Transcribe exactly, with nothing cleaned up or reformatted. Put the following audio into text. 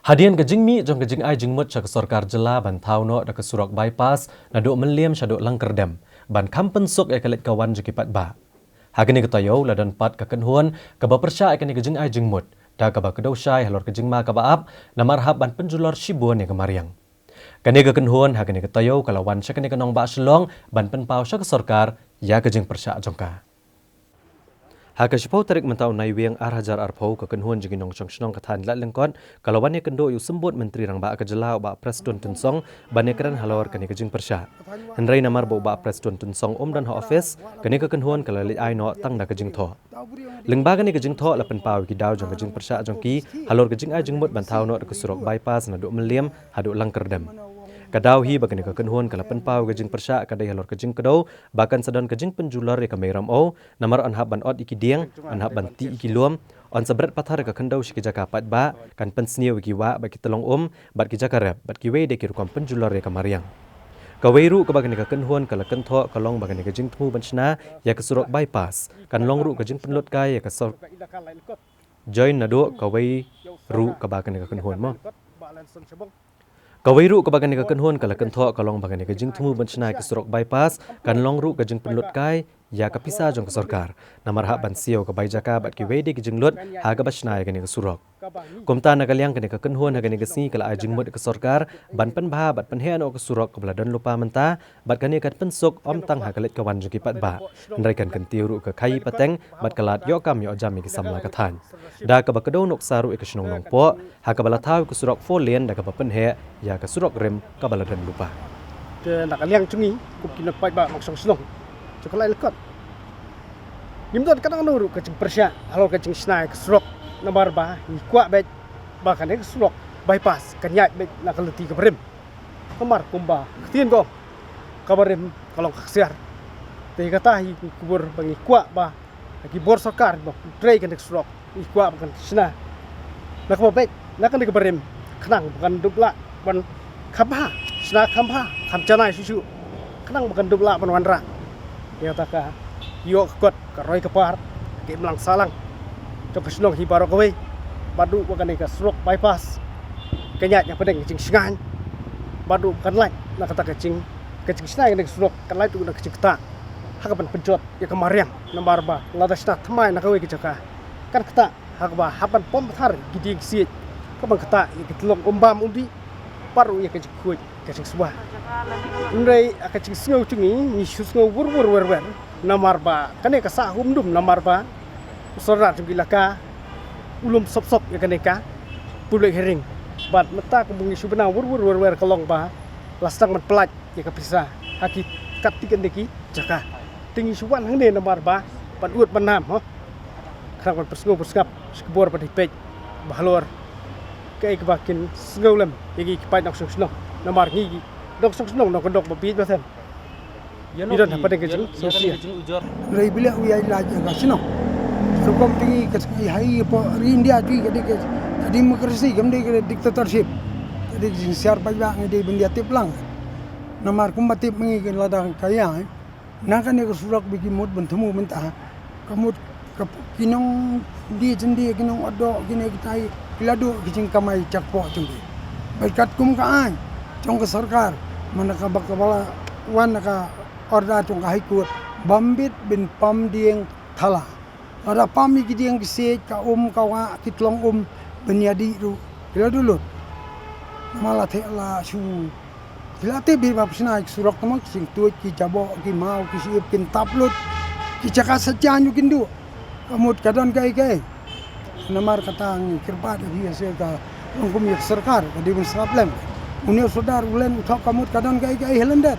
Hadien ka jingmih jong ka jingai jingmut sha ka sorkar jylla ban thaw noh da ka surok bypass naduh Mylliem shaduh Langkyrdem ban kham pynsuk ïa ka leit ka wan jong ki paidbah. Ha kane ka taïew la don pat ka kynhun kaba pyrshah ïa kane ka jingai jingmut da kaba kdew shai halor ka jingma kaba ap namar hap ban pynjulor shibun ïa ka mariang. Kane ka kynhun ha kane ka taïew ka la wan sha kane ka nongbah Shillong ban pynpaw sha ka sorkar ïa ka jingpyrshah jong ka. Ha ka shiphew tarik mynta u Naiwieng ar hajar arphew ka kynhun jong ki nongshong shnong ka thaiñ Laitlangkot ka la wan ïakynduh ïa u Symbud Myntri Rangbah ka jylla u Bah Prestone Tynsong ban ïakren halor kane ka jingpyrshah. Hynrei namar ba u Bah Prestone Tynsong um don ha office, kane ka kynhun ka la leit ai noh tang da ka jingthoh. Lyngba kane ka jingthoh la pynpaw ïa ki daw jong ka jingpyrshah jong ki halor ka jingai jingmut ban thaw noh da ka surok bypass naduh Mylliem haduh Langkyrdem. Ka daw hi ba kane ka kynhun ka la pynpaw ïa ka jingpyrshah ka dei halor ka jingkdew ba kan sa don ka jingpynjulor ïa ka Mei Ramew, namar yn hap ban ot ïa ki dieng, yn hap ban tih ïa ki lum, yn sa bret pathar ïa ka khyndew sha ki jaka paidbah, kan pynsniew ïa ki wah bad ki tyllong um bad ki jaka rep bad kiwei de ki rukom pynjulor ïa ka mariang. Kawei ruh kaba kane ka kynhun ka la kynthoh ka long ba kane ka jingthmu ban shna ïa ka surok bypass kan long ruh ka jingpynlut kai ïa ka sor-, join naduh kawei ruh kaba kane ka kynhun mo. Kawei ruh kaba kane ka kynhun ka la kynthoh ka long ba kane ka jingthmu ban shna ïa ka surok bypass kan long ruh ka jingpynlut kai ïa ka pisa jong ka sorkar, namar hap ban siew ka bai jaka bad kiwei de ki jinglut ha kaba shna ïa kane ka surok. Kumta na ka liang kane ka kynhun ha kane ka sngi ka la ai jingmut ïa ka sorkar ban pynbha bad pynheh noh ka surok kaba la don lypa mynta, bad kane kan pynsuk ym tang ha ka leit ka wan jong ki paidbah, hynrei kan kyntiew ruh ka khaïi pateng bad ka lad ïoh kam ïoh jam ïa ki samla ka thaiñ. Da kaba kdew nuksa ruh ïa ka shnong Nongpoh ha kaba la thaw ïa ka surok four lane da kaba pynheh ïa ka surok rim kaba la don lypa. Te na ka liang jong ngi kum ki nongpaidbah nongshong shnong jong ka Laitlangkot, ngim don kano kano ruh ka jingpyrshah halor ka jingshna ïa ka surok, namar ba ngi kwah beit ba kane ka surok bypass kan ïaid beit na ka lynti kaba rim. Namar kumba ka ktien ka ong, kaba rim ka long ka ksiar. Te kata hi ngi kubur ba ngi kwah ba ki bor sorkar ba trei kane ka surok, ngi kwah ba kan shna na kaba beit, na kane kaba rim, khnang ba kan dup lah ban kham bha, shna kham bha, kham janai shuh shuh, khnang ba kan dup lah ban wanrah. Ïa kata ka ïoh ka kot ka roi ka par ka imlang sahlang jong ka shnong hi baroh kawei. Bad ruh ba kane ka surok bypass kan ïaid hapdeng ka jingshngaiñ. Bad ruh kan lait na kata ka jing, ka jingshna ïa kane ka surok kan lait ruh na ka jingktah ha kaban pynjot ïa ka mariang, namar ba lada shna thymmai na kawei ka jaka kan ktah ha kaba hap ban pom pathar ki dieng ki siej, kaban ktah ïa ki tyllong um bam um dih bad ruh ïa ka jingkhuid ka jingswa. Hynrei ha ka jingsngew jong ngi, ngi shu sngew wur wur wer wer namar ba kane ka sah hum dum, namar ba u sordar jong ki laka u lum sop sop ïa kane ka public hearing. Bad mynta kumba ngi shu bna wur wur wer wer ka long ba la sdang ban pyllait ïa ka pisa ha ki katto katne ki jaka. Te ngi shu wan hangne namar ba ban ud ban nam, ho, khnang ban pynsngew pynsngap sha ki bor bad ki peit ba halor kaei kaba kin sngew lem ïa ki, ki paid nongshong shnong, namar ngi ki nongshong shnong nongkyndong ba bieit ba them. Ïa ngi don hapdeng ka jingsngewsih. Hynrei ba leh u ïaid lait ïa ka shnong. Rukom te ngi ka sngi ha i pok ri India te ka dei ka, ka democracy, kam dei ka dictatorship. Ka dei ka jingshisha paidbah, ngi dei ban ïatip lang. Namar kumba tip ma ngi ka lada ka ïa, eh, na kane ka surok ba ki mut ban thmu mynta, ka mut ka p-, ki nongdie jyndie, ki nongotdoh, kine kitai ki la duh ki jingkamai jakpoh jong ki. Bad katkum ka aiñ jong ka sorkar, man la kaba, kaba la wan na ka order jong ka High Court ba ym bit ban pam dieng thala. Lada pam ïa ki dieng ki siej, ka um, ka wah, ki tyllong um ban ïadih ruh ki la duh lut. Namar la theh la shu, ki la tip beit ba pynshna ïa ki surok, tangba ki jingtuid, ki jaboh, ki maw, ki shyiap kin tap lut. Ki jaka sha jan ruh kin duh. Ka mut ka don kaei kaei. Namar kata ngi kyrpad ïa phi, ïa ka long kum ïa ka sorkar ka dei ban sngap lem. Une u sordar u len u thok, ka mut ka don kaei kaei ha lyndet.